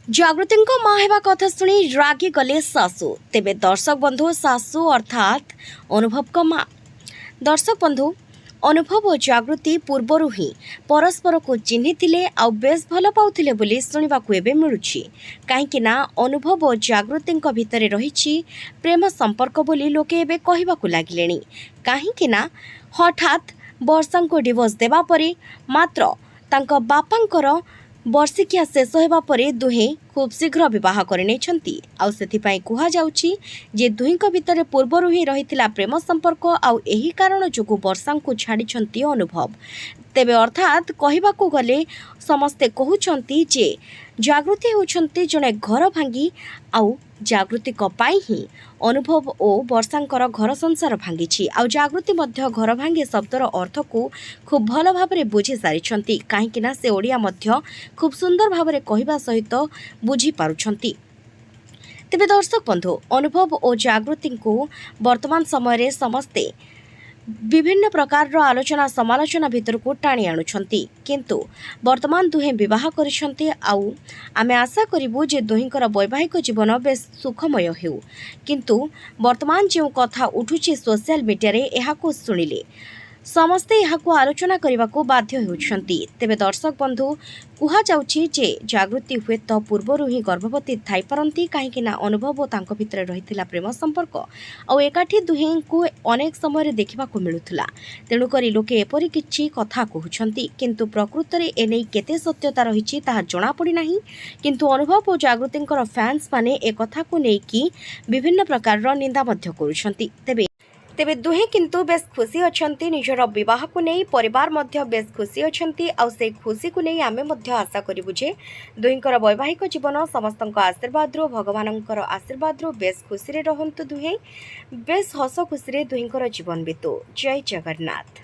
ଜାଗୃତିଙ୍କ ମା ହେବା କଥା ଶୁଣି ରାଗିଗଲେ ଶାଶୁ। ତେବେ ଦର୍ଶକ ବନ୍ଧୁ, ଶାଶୁ ଅର୍ଥାତ୍ ଅନୁଭବଙ୍କ ମା। ଦର୍ଶକ ବନ୍ଧୁ, ଅନୁଭବ ଓ ଜାଗୃତି ପୂର୍ବରୁ ହିଁ ପରସ୍ପରକୁ ଚିହ୍ନିଥିଲେ ଆଉ ବେଶ୍ ଭଲ ପାଉଥିଲେ ବୋଲି ଶୁଣିବାକୁ ଏବେ ମିଳୁଛି, କାହିଁକି ନା ଅନୁଭବ ଓ ଜାଗୃତିଙ୍କ ଭିତରେ ରହିଛି ପ୍ରେମ ସମ୍ପର୍କ ବୋଲି ଲୋକେ ଏବେ କହିବାକୁ ଲାଗିଲେଣି। କାହିଁକି ନା ହଠାତ୍ ବର୍ଷାଙ୍କୁ ଡିଭୋର୍ସ ଦେବା ପରେ, ମାତ୍ର ତାଙ୍କ ବାପାଙ୍କର ବର୍ଷିକିଆ ଶେଷ ହେବା ପରେ ଦୁହେଁ ଖୁବ୍ ଶୀଘ୍ର ବିବାହ କରିନେଇଛନ୍ତି। ଆଉ ସେଥିପାଇଁ କୁହାଯାଉଛି ଯେ ଦୁହିଁଙ୍କ ଭିତରେ ପୂର୍ବରୁ ହିଁ ରହିଥିଲା ପ୍ରେମ ସମ୍ପର୍କ ଆଉ ଏହି କାରଣ ଯୋଗୁଁ ବର୍ଷାଙ୍କୁ ଛାଡ଼ିଛନ୍ତି ଅନୁଭବ। ତେବେ ଅର୍ଥାତ୍ କହିବାକୁ ଗଲେ ସମସ୍ତେ କହୁଛନ୍ତି ଯେ ଜାଗୃତି ହେଉଛନ୍ତି ଜଣେ ଘର ଭାଙ୍ଗି ଆଉ ଜାଗୃତିଙ୍କ ପାଇଁ ହିଁ ଅନୁଭବ ଓ ବର୍ଷାଙ୍କର ଘର ସଂସାର ଭାଙ୍ଗିଛି। ଆଉ ଜାଗୃତି ମଧ୍ୟ ଘର ଭାଙ୍ଗି ଶବ୍ଦର ଅର୍ଥକୁ ଖୁବ୍ ଭଲ ଭାବରେ ବୁଝି ସାରିଛନ୍ତି, କାହିଁକି ନା ସେ ଓଡ଼ିଆ ମଧ୍ୟ ଖୁବ୍ ସୁନ୍ଦର ଭାବରେ କହିବା ସହିତ ବୁଝିପାରୁଛନ୍ତି। ତେବେ ଦର୍ଶକ ବନ୍ଧୁ, ଅନୁଭବ ଓ ଜାଗୃତିଙ୍କୁ ବର୍ତ୍ତମାନ ସମୟରେ ସମସ୍ତେ ବିଭିନ୍ନ ପ୍ରକାରର ଆଲୋଚନା ସମାଲୋଚନା ଭିତରକୁ ଟାଣି ଆଣୁଛନ୍ତି। କିନ୍ତୁ ବର୍ତ୍ତମାନ ଦୁହେଁ ବିବାହ କରିଛନ୍ତି ଆଉ ଆମେ ଆଶା କରିବୁ ଯେ ଦୁହିଁଙ୍କର ବୈବାହିକ ଜୀବନ ବେଶ୍ ସୁଖମୟ ହେଉ। କିନ୍ତୁ ବର୍ତ୍ତମାନ ଯେଉଁ କଥା ଉଠୁଛି ସୋସିଆଲ ମିଡିଆରେ, ଏହାକୁ ଶୁଣିଲେ ସମସ୍ତେ ଏହାକୁ ଆଲୋଚନା କରିବାକୁ ବାଧ୍ୟ ହେଉଛନ୍ତି। ତେବେ ଦର୍ଶକ ବନ୍ଧୁ, କୁହାଯାଉଛି ଯେ ଜାଗୃତି ହୁଏତ ପୂର୍ବରୁ ହିଁ ଗର୍ଭବତୀ ଥାଇପାରନ୍ତି, କାହିଁକି ନା ଅନୁଭବ ଓ ତାଙ୍କ ଭିତରେ ରହିଥିଲା ପ୍ରେମ ସମ୍ପର୍କ ଆଉ ଏକାଠି ଦୁହେଁଙ୍କୁ ଅନେକ ସମୟରେ ଦେଖିବାକୁ ମିଳୁଥିଲା। ତେଣୁକରି ଲୋକେ ଏପରି କିଛି କଥା କହୁଛନ୍ତି। କିନ୍ତୁ ପ୍ରକୃତରେ ଏନେଇ କେତେ ସତ୍ୟତା ରହିଛି, ତାହା ଜଣାପଡ଼ିନାହିଁ। କିନ୍ତୁ ଅନୁଭବ ଓ ଜାଗୃତିଙ୍କର ଫ୍ୟାନ୍ସ ମାନେ ଏକଥାକୁ ନେଇକି ବିଭିନ୍ନ ପ୍ରକାରର ନିନ୍ଦା ମଧ୍ୟ କରୁଛନ୍ତି। ତେବେ ଦୁହେଁ କିନ୍ତୁ ବେଶ୍ ଖୁସି ଅଛନ୍ତି ନିଜର ବିବାହକୁ ନେଇ। ପରିବାର ମଧ୍ୟ ବେଶ୍ ଖୁସି ଅଛନ୍ତି ଆଉ ସେଇ ଖୁସିକୁ ନେଇ ଆମେ ମଧ୍ୟ ଆଶା କରିବୁ ଯେ ଦୁହିଁଙ୍କର ବୈବାହିକ ଜୀବନ ସମସ୍ତଙ୍କ ଆଶୀର୍ବାଦରୁ, ଭଗବାନଙ୍କର ଆଶୀର୍ବାଦରୁ ବେଶ୍ ଖୁସିରେ ରହନ୍ତୁ ଦୁହେଁ, ବେଶ୍ ହସ ଖୁସିରେ ଦୁହିଁଙ୍କର ଜୀବନ ବିତୁ। ଜୟ ଜଗନ୍ନାଥ।